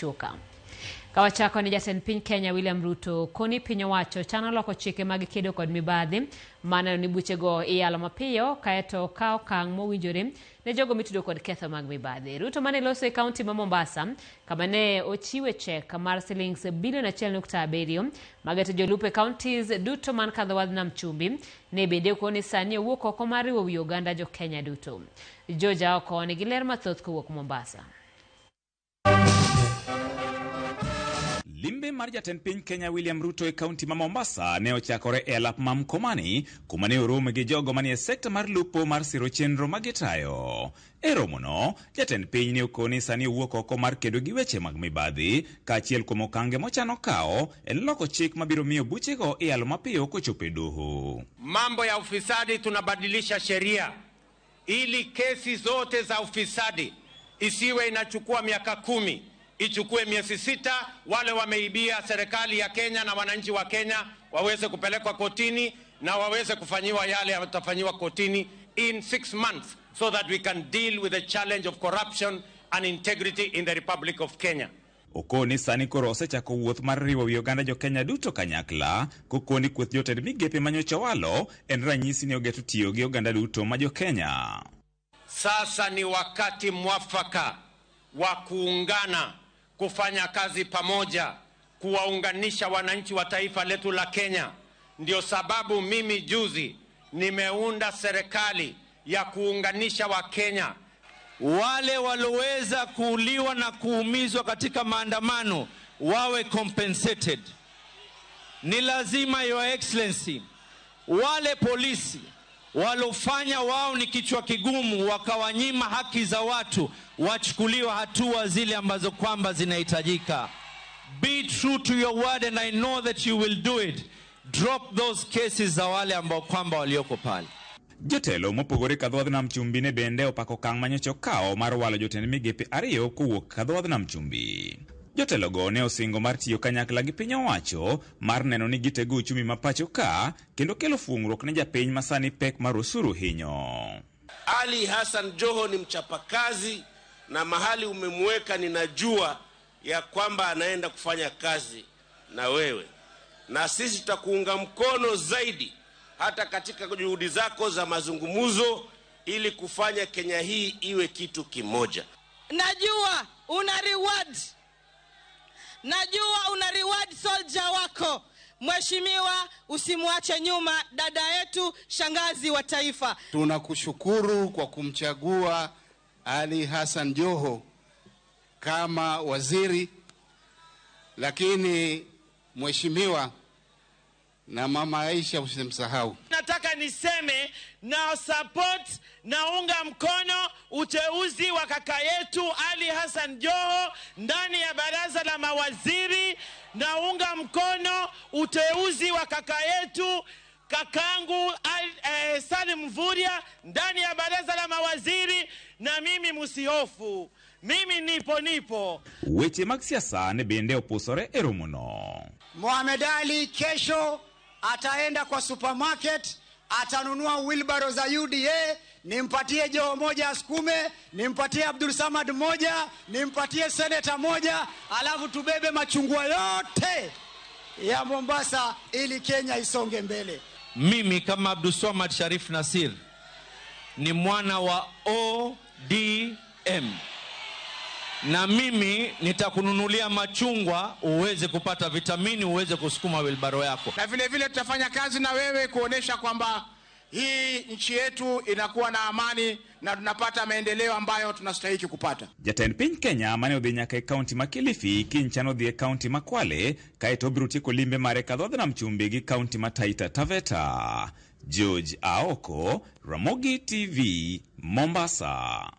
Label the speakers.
Speaker 1: Machuoka. Kawachako ni jatend piny Kenya William Ruto koni piny owacho chano loko chike mag kedo kod mibadhi maneno ni buchego iyalo mapiyo kaeto kawo okang' mowinjore ne jogo mitudo kod ketho mag mibadhi. Ruto mane loso e kaunti ma Mombasa kama ne ochiwe chek mar silings bilion 1.7 mageto jolupo e counties duto man kadho wadh nam chumbi ne bende okoni sani owuok oko mar riwo wi oganda jo Kenya duto. George Aoko nigi ler mathoth kowuok Mombasa.
Speaker 2: Limbe mar jatend piny Kenya William Ruto e kaunti ma Mombasa ne ochakore e alap ma Mkomani kuma ne orome gi jogo manie sekta mar lupo mar siro chenro ma gitayo. E romono, jatend piny ne okoni sani owuok oko mar kedo gi weche mag mibadhi kaachiel kuom okange mochano kawo en loko chik mabiro miyo buchego iyalo mapiyo kochopo e doho.
Speaker 3: Mambo ya ufisadi tunabadilisha sheria ili kesi zote za ufisadi isiwe inachukua miaka 10, ichukue miezi 6. Wale wameibia serikali ya Kenya na wananchi wa Kenya waweze kupelekwa kotini na waweze kufanyiwa yale yatafanyiwa kotini in 6 months so that we can deal with the challenge of corruption and integrity in the Republic of Kenya.
Speaker 2: Okoni sani koro osechako wuoth mar riwo wi oganda jo Kenya duto kanyakla kokoni kweth jotend migepe manyocha walo en ranyisi ni ogeto tiyo gi oganda duto ma jo Kenya.
Speaker 3: Sasa ni wakati mwafaka wa kuungana, kufanya kazi pamoja, kuwaunganisha wananchi wa taifa letu la Kenya. Ndio sababu mimi juzi nimeunda serikali ya kuunganisha Wakenya.
Speaker 4: Wale waloweza kuuliwa na kuumizwa katika maandamano wawe compensated. Ni lazima, Your Excellency, wale polisi walofanya wao ni kichwa kigumu wakawanyima haki za watu wachukuliwe hatua zile ambazo kwamba zinahitajika. Be true to your word and I know that you will do it. Drop those cases za wale ambao kwamba walioko pale.
Speaker 2: Jotelo mopogore ka dhowadh nam chumbi ne bende opako okang' manyocha okawo mar walo jotend migepe 2 kowuok ka dhowadh nam chumbi. Jotelogo ne osingo mar tiyo kanyakla gi piny owacho mar neno ni gitego uchumi ma pacho ka kendo kelo fungruok ne japiny ma sani pek mar osuru hinyo.
Speaker 5: Ali Hassan Joho ni mchapakazi na mahali umemweka ninajua ya kwamba anaenda kufanya kazi na wewe. Na sisi tutakuunga mkono zaidi hata katika juhudi zako za mazungumzo ili kufanya Kenya hii iwe kitu kimoja.
Speaker 6: Najua una reward. Najua una reward soldier wako. Mheshimiwa, usimwache nyuma dada yetu, shangazi wa taifa.
Speaker 7: Tunakushukuru kwa kumchagua Ali Hassan Joho kama waziri, lakini mheshimiwa na mama Aisha usimsahau.
Speaker 8: Nataka niseme na support, naunga mkono uteuzi wa kaka yetu Ali Hassan Joho ndani ya baraza la mawaziri. Naunga mkono uteuzi wa kaka yetu kakangu Salim Mvurya ndani ya baraza la mawaziri. Na mimi msihofu, mimi nipo.
Speaker 2: Weche mag siasa ne bende opusore e romono.
Speaker 9: Mohamed Ali kesho ataenda kwa supermarket, atanunua wheelbarrow za UDA, nimpatie Joho moja asukume, nimpatie Abdul Samad moja, nimpatie senator moja, alafu tubebe machungwa yote ya Mombasa ili Kenya isonge mbele.
Speaker 4: Mimi kama Abdul Samad Sharif Nasir ni mwana wa ODM. Na mimi nitakununulia machungwa uweze kupata vitamini, uweze kusukuma wheelbarrow yako.
Speaker 7: Na vile vile tutafanya kazi na wewe kuonesha kwamba hii nchi yetu inakuwa na amani na tunapata maendeleo ambayo tunastahili kupata.
Speaker 2: Jatend piny Kenya mane odhi nyaka e kaunti ma Kilifi kiny chano odhi e kaunti ma Kwale kaeto obiro tieko limbe mare kadhodh nam chumbi gi kaunti ma Taita Taveta. George Aoko, Ramogi TV, Mombasa.